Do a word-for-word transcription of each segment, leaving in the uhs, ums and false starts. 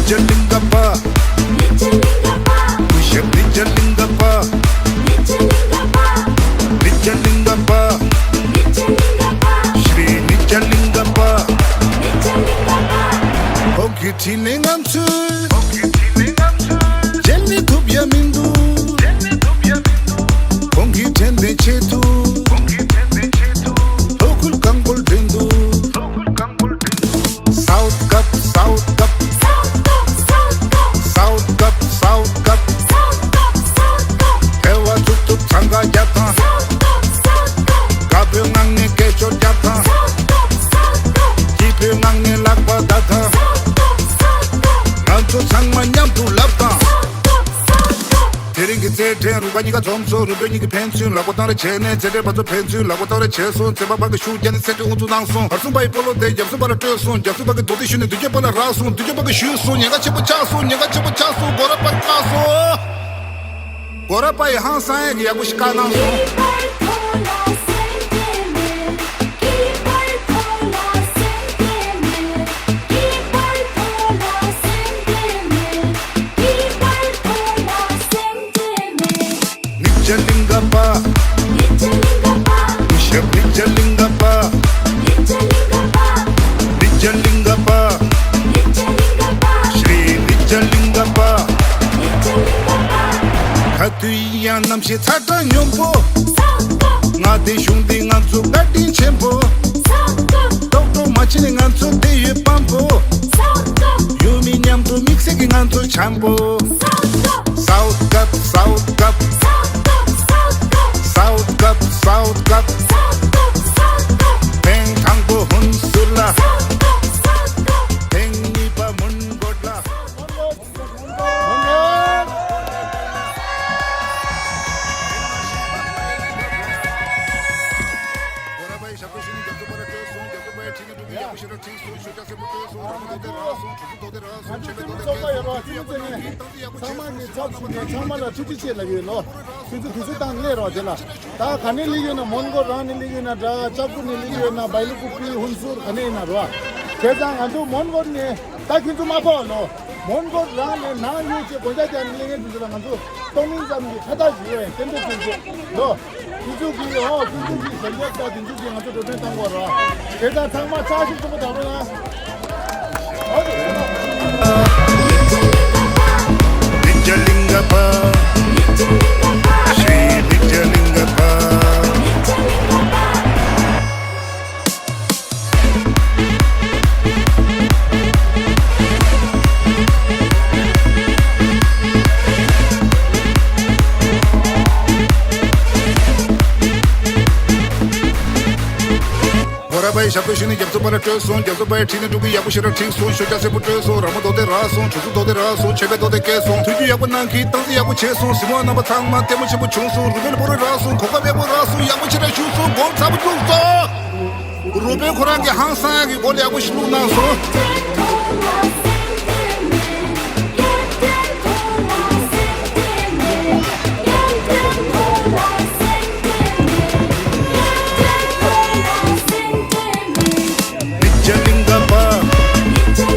ཇ་གླིང་ག་པ། ཉི་ཇ་གླིང་ག་པ། སྐུ་ཞབས་ཉི་ཇ་གླིང་ག་པ། ཉི་ཇ་གླིང་ག་པ། ཉི་ཇ་གླིང་ག་པ། ཉི་ཇ་གླིང་ག་པ། ཤྲི་ཉི་ཇ་གླིང་ག་པ། ཉི་ཇ་གླིང་ག་པ། ཁོང་གི་འཕྲིན་ལས་ང་ཚོས། ཁོང་གི་འཕྲིན་ལས་ང་ཚོས། རྗེས་ལ་ཐུབ་ཡ་མི་འདུག་རྗེས་ལ་ཐུབ་ཡ་མི་འདུག་ཁོང་གི་དྲན་པའི་ཆེད་དུ། ཁོང་གི་དྲན་པའི་ཆེད་དུ། ལྷོ་ཁུལ་གངས་སྐོར་འགྲན་བསྡུར། ལྷོ་ཁུལ་གངས་སྐོར་འགྲན་བསྡུར། སའུཐ་ཀབ། སའུཐ་ཀབ། སའུཐ་ཀབ། སའུཐ་ཀབ། སའུཐ་ཀབ། སའུཐ་ཀབ། སའུཐ་ཀབ། སའུཐ་ཀབ། ཐལ་བ་འཚུབ་འཚུབ་འཚང་ཁ་རྒྱབ་དང་། སའུཐ་ཀབ། སའུཐ་ཀབ། དཀར་པོའི་ངང་ནས་སྐད་ཅོར་རྒྱབ་དང་། སའུཐ་ཀབ། སའུཐ་ཀབ། སྐྱིད་པོའི་ངང་ནས་ལག་པ་བརྡབ་དང་། སའུཐ་ཀབ། སའུཐ་ཀབ། ང་ཚོ་ཚང་མ་མཉམ་དུ་ལབ་དང་། སའུཐ་ཀབ། སའུཐ་ཀབ། དེ་རིང་གི་རྩེད་འགྲན་རུ་ཁག་གཉིས་ཀ་འཛོམས་སོང་། རུ་སྦལ་གཉིས་ཀྱིས་ཕན་ཚུན་ལག་པ་བཏང་རེས་བྱས་ནས། རྩེད་འགྲན་པ་ཚོ་ཕན་ཚུན་ལག་པ་བཏང་རེས་བྱས་སོང་། རྩེད་པ་པ་གིས་ཤུགས་བརྒྱབ་ནས་རྩེད་འགྲན་དབུ་འཛུགས་གནང་སོང་། བར་གསུམ་པ་ཡི་སྤོ་ལོ་དེ་རྒྱབ་གསུམ་པ་ལ་སྤྲོད་སོང་། རྒྱབ་གསུམ་པ་གིས་རྡོག་ཐེ་གཞུས་ནས་མདུན་རྒྱབ་པ་ལ་རག་སོང་། མདུན་རྒྱབ་པ་གིས་གཞུས་སོང་། ཉེན་ཁ་ཆེན་པོ་ཆགས་སོང་། ཉེན་ཁ་ཆེན་པོ་ཆགས་སོང་། སྒོ་ར་པ་བཀག་སོང་། སྒོ་ར་པ་ཡིས་ཧང་སང་ཡག་གི་ཡག་པོ་ཞིག་བཀག་གནང་སོང་། ཉི་ཇ་གླིང་ག་པ། ཉི་ཇ་གླིང་ག་པ། སྐུ་ཞབས་ཉི་ཇ་གླིང་ག་པ། ཉི་ཇ་གླིང་ག་པ། ཉི་ཇ་གླིང་ག་པ། ཉི་ཇ་གླིང་ག་པ། ཤྲི་ཉི་ཇ་གླིང་ག་པ། ཉི་ཇ་གླིང་ག་པ། ག་དུས་ཡིན་ཡང་གནམ་གཤིས་ཚ་དྲག་སྙོམས་པོ། སའུཐ་ཀབ། མངའ་སྡེ་གཞུང་འདི་ང་ཚོ་བཀའ་དྲིན་ཆེན་པོ། སའུཐ་ཀབ། རྡོག་རྡོག་མ་བྱས་ནས་ང་ཚོ་བསྡད་ཡོད་དཔང་པོ། སའུཐ་ཀབ། ཡུལ་མི་མཉམ་དུ་དམིགས་བསལ་གྱིས་ང་ཚོ་འཆམ་པོ། སའུཐ་ཀབ། སའུཐ་ཀབ། སའུཐ་ཀབ། སའུཐ་ཀབ། སའུཐ་ཀབ། སའུཐ་ཀབ། སའུཐ་ཀབ། སའུཐ་ཀབ། ཐེངས་དང་པོ་ཧུན་སུར་ལ། སའུཐ་ཀབ། སའུཐ་ཀབ། ཐེངས་གཉིས་པ་མོན་གྷོ་ལ། སྒོ་ར་པའི་ཞབས་ཏོག་ཞུ་ནི་རྒྱབ་སྐྱོར་པ་ལ་སྤྲོད་སོང་། རྒྱབ་སྐྱོར་པའི་ཁྲིད་ནི་འགྲོ་གི་ཡག་པོ་ཞེ་དྲག་ཁྲིད་སོང་། ཤོ་ལྕགས་སེར་པོ་སྤྲོད་སོང་། ར་མོ་རྡོག་རྡེག་རག་སོང་། གྲུ་གཟུགས་རྡོག་རྡེག་རག་སོང་། ཆེ་བའི་རྡོག་རྡེག་སྐྱེས་སོང་། ཚང་མ་གི་ཚབ་ཞུས་ནས་ཚང་མ་ལ་ཐུགས་རྗེ་ཆེ་ལབ་ཡོད་ལོ། ཁྱེད་ཚོ་དུས་ཚོད་བཏང་སླེབས་རོགས་བྱེད་ལ། ད་ག་ནས་སླེབས་ཡོད་ན། མོན་གྷོ་རང་ནས་སླེབས་ཡོད་ན་འདྲ། ལྕགས་པོ་ནས་སླེབས་ཡོད་ན། སྦེལ་ཀོབ་པི་ཧུན་སུར་ག་ནས་ཡིན་ན་རོ། བྱས་ཙང་ང་ཚོ་མོན་གྷོ་ནས་ད་ཁྱེད་ཚོ་མ་ཕོག་ལོ། མོན་གྷོ་རང་ནས་ནང་ཡོད་ཅེས་སྒོ་ལྕགས་རྒྱག་ནས་སླེབས་མཁན་དེ་ཚོ་ལ་ང་ཚོ་སྟོང་མིན་ཙམ་གྱི་ཁ་བརྡ་ཞུ་བའི་སྐད་འབོད་བྱེད་ཆེད་ལོ། ཁྱེད་ཚོ་གིས་ཨོ་ཁྱེད་ཚོ་གིས་ཞལ་འདེབས་དང་དེ་ཚོ་གིས་ང་ཚོ་འགྲོ་གྲོན་བཏང་དགོས་རོགས། དེ་དང་ཚང་མ་ཕྱག་ཞིབ་ཆེན་པོ་བཏང་རོགས་གནང་། ཉི་ཇ་གླིང་ག་པ། ཤྲི་ཉི་ཇ་གླིང་ག་པ། སྒོ་ར་པའི་ཞབས་ཏོག་ཞུ་ནི་རྒྱབ་སྐྱོར་པ་ལ་སྤྲོད་སོང་། རྒྱབ་སྐྱོར་པའི་ཁྲིད་ནི་འགྲོ་གི་ཡག་པོ་ཞེ་དྲག་ཁྲིད་སོང་། ཤོ་ལྕགས་སེར་པོ་སྤྲོད་སོང་། ར་མོ་རྡོག་རྡེག་རག་སོང་། གྲུ་གཟུགས་རྡོག་རྡེག་རག་སོང་། ཆེ་བའི་རྡོག་རྡེག་སྐྱེས་སོང་། ཐུགས་རྒྱུས་ཡག་པོ་གནང་གིས་སྟངས་འཛིན་ཡག་པོ་བྱས་སོང་། གཟིགས་མོ་བ་རྣམ་པ་ཚང་མ་ལྟད་མོ་ཆེན་པོ་བྱུང་སོང་། རུ་སྦལ་སྤོ་རོ་རག་སོང་། གོ་སྐབས་ཡག་པོ་རག་སོང་། ཡག་པོ་ཞེ་དྲག་བྱུང་སོང་། གོང་ཚ་པོ་བཙུགས་སོང་། རུ་སྦལ་ཁོ་རང་གི་ཧང་སང་ཡག་གི་གོ་ལ་ཡག་པོ་ཞིག་བླུགས་གནང་སོང་། ཉི་ཇ་གླིང་ག་པ། སྐུ་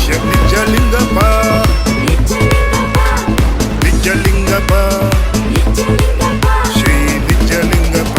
ཞབས་ཉི་ཇ་གླིང་ག་པ། ཉི་ཇ་གླིང་ག་པ། ཤྲི་ཉི་ཇ་གླིང་ག་པ།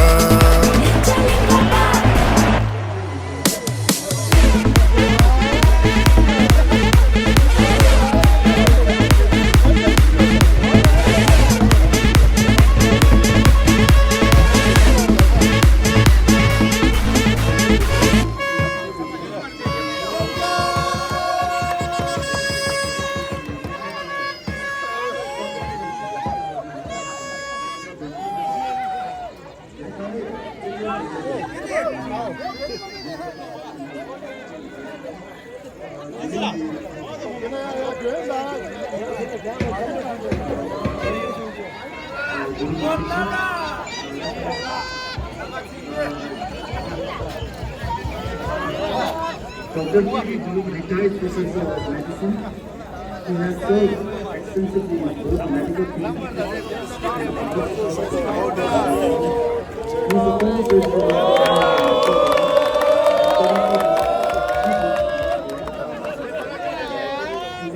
Doctor T V Dhuluk, retired professor of medicine, who has served extensively in both medical field and he is a former president of the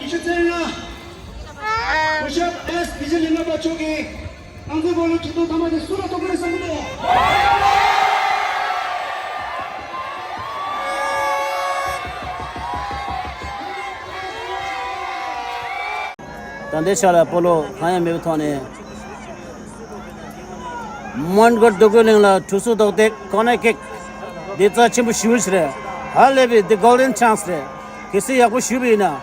ཉི་ཤུ་རྩ་ལྔ། སྐུ་ཞབས་ཨེས་བི་ཇི་ལི་ང་པ་མཆོག་གིས་རང་བཙན་སྤོ་ལོའི་ཁྲི་སྟོང་ཐ་མ་དེ་སུ་ལ་གཏོང་གི་རེད་བསམ་གི་འདུག། ད་ལྟའི་ཆ་ལ་སྤོ་ལོ་གང་ཡང་མེད་པའི་ཐོག་ནས། མོན་གྷོ་འདོད་རྒུའི་གླིང་ལ་གྲུ་གསུམ་རྡོག་རྡེག་ཀོ་ནེ་ཀིག་འདི་རྩ་ཆེན་པོ་ཞེ་པོ་ཞིག་རེད། ཧ་ལས་པའི་འདི་གོལ་ཌེན་ཆན་སི་རེད། གལ་སྲིད་ཡག་པོ་ཞུས་པ་ཡིན་ན་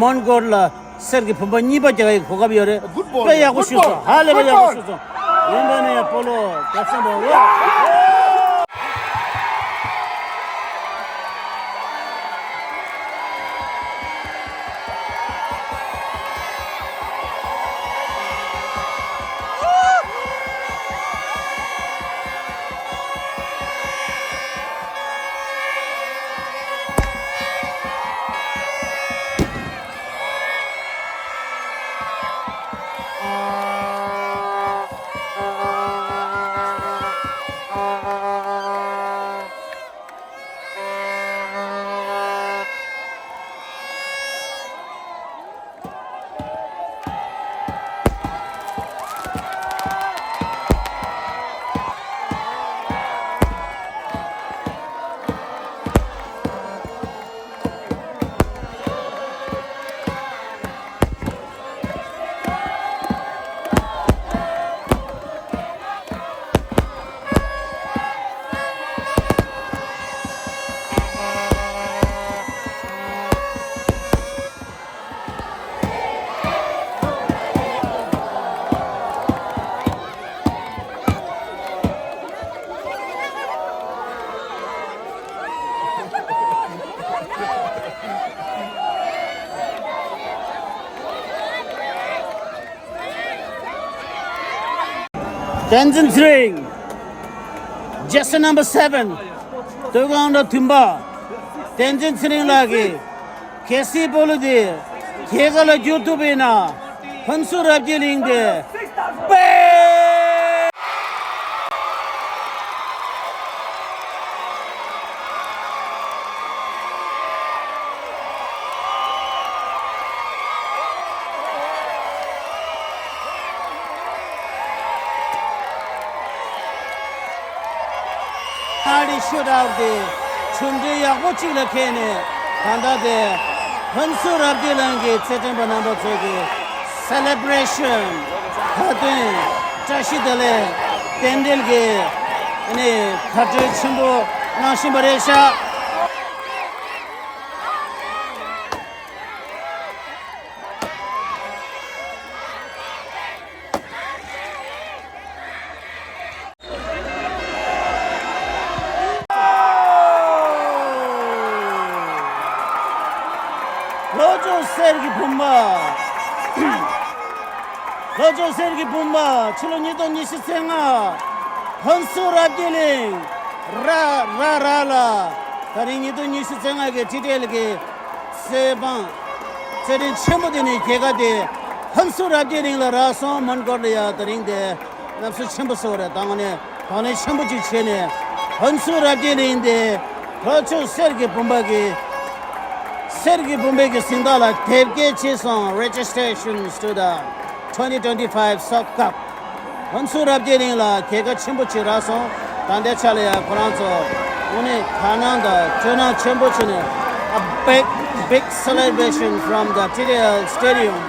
མོན་གྷོ་ལ་ གསེར་གྱི་བུམ་པ་གཉིས་པ་རྒྱག་ཡག་གོ་སྐབས་ཡོད་རེད། Good ball. དཔེ་ཡག་པོ་ཞུས་སོང་། ཧ་ལས་པའི་ཡག་པོ་ཞུས་སོང་། ཡིན་པ་ནས་སྤོ་ལོ་རྒྱབ་སོང་བ། བསྟན་འཛིན་ཚེ་རིང་། Jersey number seven། སྟོད་གངས་འགྲམ་མཐུན་པ། བསྟན་འཛིན་ཚེ་རིང་ལགས་ཀྱིས། གལ་སྲིད་སྤོ་ལོ་དེ་རྒྱལ་ཁ་ལ་བསྒྱུར་ཐུབ་པ་ཡིན་ན། ཧོན་སུར་རབ་རྒྱས་གླིང་དེ་དཔེ། ཨ་རི་ཤུ་ཊ་ཨའུཊ་དེ་ཆུང་འབྲིང་ཡག་པོ་གཅིག་ལ་ཁེལ་ནས། ད་ལྟ་དེ་ཧོན་སུར་རབ་རྒྱས་གླིང་གི་རྩེད་འགྲན་པ་རྣམ་པ་ཚོ་གི་སེ་ལེ་བྷ་རེ་ཤན། ཁ་ཏོན། བཀྲ་ཤིས་བདེ་ལེགས་རྟེན་འབྲེལ་གྱི་ཨ་ནི་ཁ་སྤྲོད་ཆེན་པོ་གནང་བཞིན་པ་རེད་ཤག་ལྷོ་ཕྱོགས་གསེར་གྱི་བུམ་པ། ལྷོ་ཕྱོགས་གསེར་གྱི་བུམ་པ། ཕྱི་ལོ་ཉིས་སྟོང་ཉི་ཤུ་རྩ་ལྔ། ཧོན་སུར་རབ་རྒྱས་གླིང་། ར་ར་ར་ལ། ད་རིང་ཉིས་སྟོང་ཉི་ཤུ་རྩ་ལྔ་གི་ཊི་ཊི་ཨེལ་གྱི་རྩེད་འགྲན། རྩེད་འགྲན་ཆེན་པོ་དེ་ནི་རྒྱལ་ཁ་དེ་ཧོན་སུར་རབ་རྒྱས་གླིང་ལ་རག་སོང་། མོན་གྷོ་ལ་ཡ་དེ་རིང་དེ་གནམ་ས་ཆེན་པོ་ཟེར་བ་རེད། ད་དངོས་གནས་དང་ལེན་ཆེན་པོ་ཅིག་བྱས་ནས། ཧོན་སུར་རབ་རྒྱས་གླིང་དེ་ལྷོ་ཕྱོགས་གསེར་གྱི་བུམ་པ་གི་གསེར་གྱི་བུམ་པའི་གི་གཟེངས་རྟགས་ལ་དེབ་སྐྱེལ་བྱས་སོང་། Registrations to the twenty twenty-five South Cup། ཧོན་སུར་རབ་རྒྱས་གླིང་ལ་རྒྱལ་ཁ་ཆེན་པོ་ཅིག་རག་སོང་། ད་ལྟའི་ཆ་ལ་ཡང་ཁོ་རང་ཚོ་དངོས་གནས་དགའ་སྣང་དང་སྤྲོ་སྣང་ཆེན་པོ་བྱས་ནས། A big, big celebration from the ཊི་ཊི་ཨེལ་Stadium།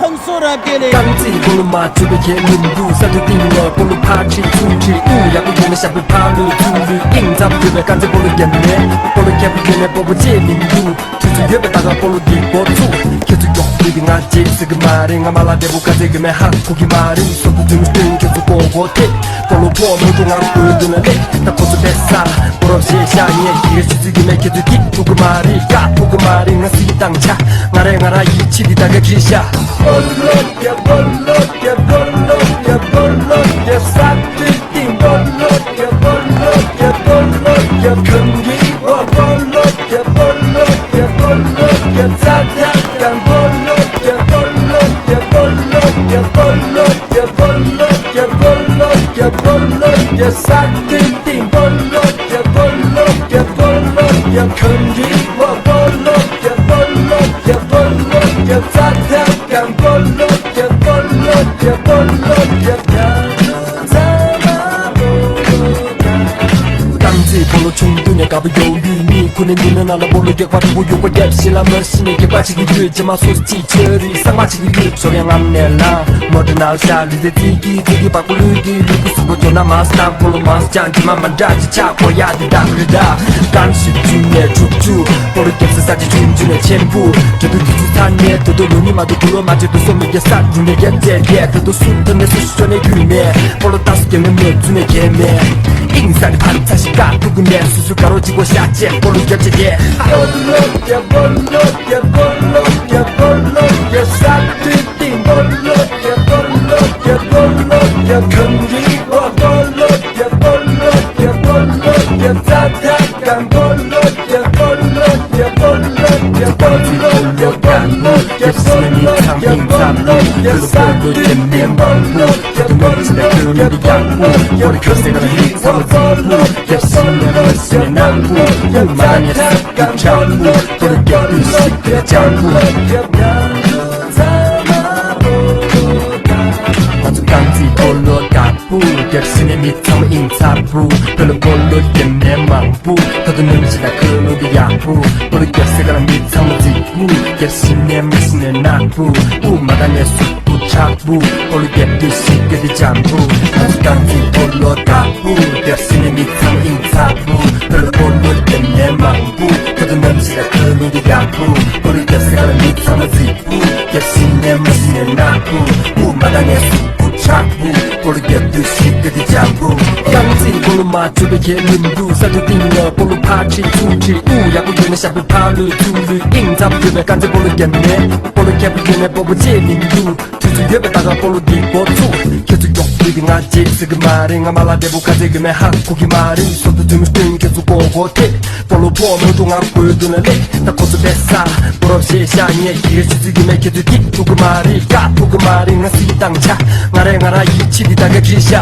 ཧོན་སུར་རབ་རྒྱས་གླིང་། རྐང་རྩེད་སྤོ་ལོ་མ་བྱས་པའི་ཁྱད་མི་འདུག་ས་མཐོའི་སྟེང་ལ་སྤོ་ལོ་ཕར་ཁྲིད་ཚུར་ཁྲིད། དབུགས་ཡག་པོ་ཡོད་ན་ཞག་པོའི་ཕར་ལུས་ཚུར་ལུས། དབྱིངས་འཚབ་ཡོད་པའི་རྐང་རྩེད་སྤོ་ལོ་རྒྱབ་ནས། སྤོ་ལོ་རྒྱབ་ཡོད་ན་སྤོ་བོ་བྱས་མི་འདུག་དུས་ཚོད་ཡོད་པའི་ད་ག་སྤོ་ལོ་འདི་འགོ་ཚུགས། ཁྱེད་ཚོ་མགྱོགས་པོ་དེ་ང་རྗེས་ཟེར་གི་མ་རེད། ང་མ་ལ་འདས་པོ་དཀའ་ཚེགས་ཡོད་མེད་ཧ་གོ་གི་མ་རེད། སོ་སོ་འཛུལ་སྟོན་ཁྱེད་ཚོ་གོ་གོ་དེ། སྤོ་ལོ་ཕོག་མི་འདུག་ང་རང་དགོས་འདུག་ན་ལེགས། ད་ཁོ་ཚོ་བས་ས་སྤོ་རོགས་ཞེས་བཤད་ངས་ཡིག་ཆུ་ཚོད་ཀྱི་མེད། ཁྱེད་ཚོ་སྐྱིད་ཐུབ་གི་མ་རེད། དཀའ་ཐུབ་གི་མ་རེད། ང་སྲིད་བཏང་ཆ་ང་རེད། ང་རང་ཡིད་ཆེས་འདི་ད་ག་གིས་ཤ། སྤོ་ལོ་རྒྱབ། སྤོ་ལོ་རྒྱབ། སྤོ་ལོ་རྒྱབ། སྤོ་ལོ་རྒྱབ། ས་སྟེང་སྟེང་སྤོ་ལོ་རྒྱབ། སྤོ་ལོ་རྒྱབ། སྤོ་ལོ་རྒྱབ། གངས་རིའི་འོག་སྤོ་ལོ་རྒྱབ། སྤོ་ལོ་རྒྱབ། སྤོ་ལོ་རྒྱབ། ས་ཐག་གང་སྤོ་ལོ་རྒྱབ། སྤོ་ལོ་རྒྱབ། སྤོ་ལོ་རྒྱབ། སྤོ་ལོ་རྒྱབ། སྤོ་ལོ་རྒྱབ། སྤོ་ལོ་རྒྱབ། སྤོ་ལོ་རྒྱབ། ས་སྟེང་སྟེང་སྤོ་ལོ་རྒྱབ། སྤོ་ལོ་རྒྱབ། སྤོ་ལོ་རྒྱབ། གངས་རིའི་འོག་སྤོ་ལོ་རྒྱབ། སྤོ་ལོ་རྒྱབ། སྤོ་ལོ་རྒྱབ། ས་ཐག་གང་སྤོ་ལོ་རྒྱབ། སྤོ་ལོ་རྒྱབ། སྤོ་ལོ་རྒྱབ། རྐང་རྩེད་སྤོ་ལོ་ཆུང་དུས། ནས་དགའ་པོ་ཡོང་ཡུལ་མི་ཁོ་ནས་འདི་ནས་ན་ལ་སྤོ་ལོ་རྒྱག་པ་དུ་བུ་ཡོད་པ་རྒྱབ་ཤི་ལ་མར་ཤི་ནས་རྒྱག་པ་ཅིག་གི་ཡུལ་ཇེ་མ་སོ་སི་ཅི་ཆེ་རི་སང་མ་ཅིག་གི་ཡུལ་ཚོ་ཡང་ངམ་ནས་ལ་མོ་ཏྲ་ནལ་ཤ་རི་ཟེ་ཙི་གི་ཙི་གི་པ་ཀུ་ལུ་གི་ལུ་གུ་སུ་པོ་ཅོ་ན་མ་སྟང་པོ་ལོ་མ་སི་ཅང་ཇི་མ་མ་འདྲ་ཅི་ཆ་ཁོ་ཡ་དི་དག་རི་དག་ཀན་ཤི་ཅུ་ནས་ཆུ་ཆུ་པོ་ལོ་རྒྱབ་ས་ས་ཅི་ཆུན་ཆུ་ནས་ཆེན་པོ་དྲི་དུ་དུ་ཆུ་ཚ་ནས་དུ་དུ་ལུ་ནི་མ་དུ་གུ་ལོ་མ་ཅི་དུ་སོ་མི་རྒྱ་ས་རུ་ནས་རྒྱ་ཙེ་རྒྱ་དུ་དུ་སུ་དུ་ནས་སུ་ཤི་ཅོ་ནས་རྒྱུ་མེ་པོ་ལོ་ཏ་སུ་རྒྱ་ནས་མོ་ཚུ་ནས་རྒྱ་མེ། ཨིང་ས་ནི་ཕ་ཚ་ཤི་ཀ་ཐུ་གུ་ནས་སུ་སུ་ཀ་རོ་ཅི་གོ་ཤ་ཅེ་པོ་ལོ་རྒྱབ་ཅེ་རྒྱ། ང་ཚོ་རྐང་རྩེད་སྤོ་ལོ་དགའ་པོ། རྒྱབ་ཤི་ནས་མི་ཚང་མ་ཨིན་ཚ་པོ། བོད་ལ་སྤོ་ལོ་རྒྱབ་ནས་མང་པོ། ད་དུང་ནོར་ལ་ཞིག་ལ་ཁོ་ལོ་གི་ཡག་པོ། སྤོ་ལོ་རྒྱབ་སེ་ག་ལ་མི་ཚང་མ་རྫིག་པོ། རྒྱབ་ཤི་ནས་མི་ཤི་ནས་ནག་པོ། དབུ་མ་དང་ནས་སུ་པོ་ཆག་པོ། སྤོ་ལོ་རྒྱབ་དུས་ཤིག་གི་དེ་ཅམ་པོ། ང་ཚོ་རྐང་རྩེད་སྤོ་ལོ་དགའ་པོ། རྒྱབ་ཤི་ནས་མི་ཚང་མ་ཨིན་ཚ་པོ། བོད་ལ་སྤོ་ལོ་རྒྱབ་ནས་མང་པོ། ད་དུང་ནོར་ལ་ཞིག་ལ་ཁོ་ལོ་གི་ཡག་པོ། སྤོ་ལོ་རྒྱབ་སེ་ག་ལ་མི་ཚང་མ་རྫིག་པོ། རྒྱབ་ཤི་ནས་མི་ཤི་ནས་ནག་པོ། དབུ་མ་དང་ནས་སུ་པོ་ཆག་པོ། སྤོ་ལོ་རྒྱབ་དུས་ཤིག་གི་དེ་ཅམ་པོ། རྐང་རྩེད་སྤོ་ལོ་མ་བཅོས་པའི་ཁྱེད་ལུམ་འདུག་ས་དུ་ཏིང་ལ་སྤོ་ལོ་ཕར་ཁྲིད་ཚུར་ཁྲིད་དབུ་ཡག་པོ་ཡོད་ན་ཞབས་པའི་ཕར་ལུས་ཚུར་ལུས་ཨིང་ཚབ་ཡོད་པའི་རྐང་རྩེད་སྤོ་ལོ་རྒྱབ་ནས་སྤོ་ལོ་ཁྱད་པར་ཡོད་ནས་སྤོ་བོ་ཅེས་མི་འདུག་དུས་ཚོད་ཡོད་པའི་ད་ག་སྤོ་ལོ་འདི་འགོ་ཚུགས། ཁྱེད་ཚོ་མགྱོགས་པོ་འདི་ང་རྗེས་ཟེར་གི་མ་རེད། ང་མ་ལ་འདྲེ་པོ་ཁ་ཚེ་གི་མེ་ཧ་གོ་གི་མ་རེད། སོ་ཏུ་དུས་མི་སྟོན་ཁྱེད་ཚོ་གོ་གོ་ཐེ། སྤོ་ལོ་ཕོ་མོ་ཏུ་ང་དགོས་འདུག་ན་ལེ། ད་ཁོ་ཚོ་བེ་ས་སྤོ་རོ་ཞེས་ཤ་ཉེ་ཁྱེད་ཚོ་ཚིག་གི་མེ་ཁྱེད་ཚོ་འདི་ཐུག་གི་མ་རེད། ཀ་ཐུག་གི་མ་རེད། ང་སི་དང་ཆ་ང་རེ་ང་ར་ཡིད་ཆེས་འདི་ད་ག་ཁྱི་ཤ།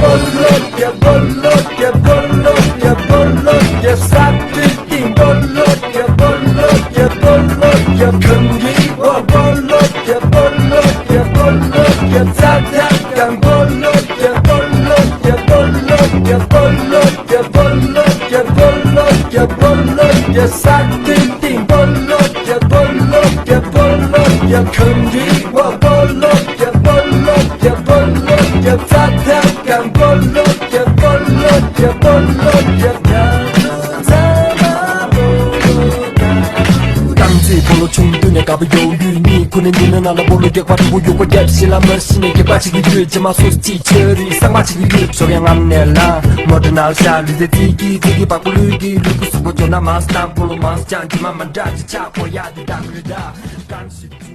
སྤོ་ལོ་རྒྱབ་སྤོ་ལོ་རྒྱབ་སྤོ་ལོ་རྒྱབ་སྤོ་ལོ་རྒྱབ་ས་ཏི་ཏི་སྤོ་ལོ་རྒྱབ་སྤོ་ལོ་རྒྱབ་སྤོ་ལོ་རྒྱབ་གང་གི་བ་སྤོ་ལོ་རྒྱབ་སྤོ་ལོ་རྒྱབ་སྤོ་ལོ་རྒྱབ་ས་ཏ་གང་སྤོ་ལོ་རྒྱབ་སྤོ་ལོ་རྒྱབ་སྤོ་ལོ་རྒྱབ་སྤོ་ལོ་རྒྱབ་སྤོ་ལོ་རྒྱབ་སྤོ་ལོ་རྒྱབ་སྤོ་ལོ་རྒྱབ་ས་ཏིང་ཏིང་སྤོ་ལོ་རྒྱབ་སྤོ་ལོ་རྒྱབ་སྤོ་ལོ་རྒྱབ་གང་གི་བ་སྤོ་ལོ་རྒྱབ་སྤོ་ལོ་རྒྱབ་སྤོ་ལོ་རྒྱབ་ས་ཏ་གང་སྤོ་ལོ་རྒྱབ་སྤོ་ལོ་རྒྱབ་སྤོ་ལོ་རྒྱབ་ཡ། རྐང་རྩེད་སྤོ་ལོ་ཆུང་དུས་ནས་དགའ་པོ་ཡོང་ཡུལ་མི་ཁོ་ནས་འདི་ནས་ན་ལ་སྤོ་ལོ་རྒྱག་པ་དུ་བུ་ཡོད་པ་རྒྱབ་ཤི་ལ་མར་ཤི་ནས་རྒྱག་པ་ཅིག་གི་ཡུལ་ཇེ་མ་སོ་སི་ཅི་ཆེ་རི་སང་མ་ཅིག་གི་ཡུལ་ཚོ་ཡང་ངམ་ནས་ལ་མོ་ཏྲ་ནལ་ཤ་རི་ཟེ་ཙི་གི་ཙི་གི་པ་ཀུ་ལུ་གི་ལུ་གུ་སུ་པོ་ཅོ་ན་མ་སི་དང་སྤོ་ལོ་མ་སི་ཅང་ཇི་མ་མ་འདྲ་ཅི་ཆ་ཁོ་ཡ་དི་དང་རི་དག་རྐང་ཤི།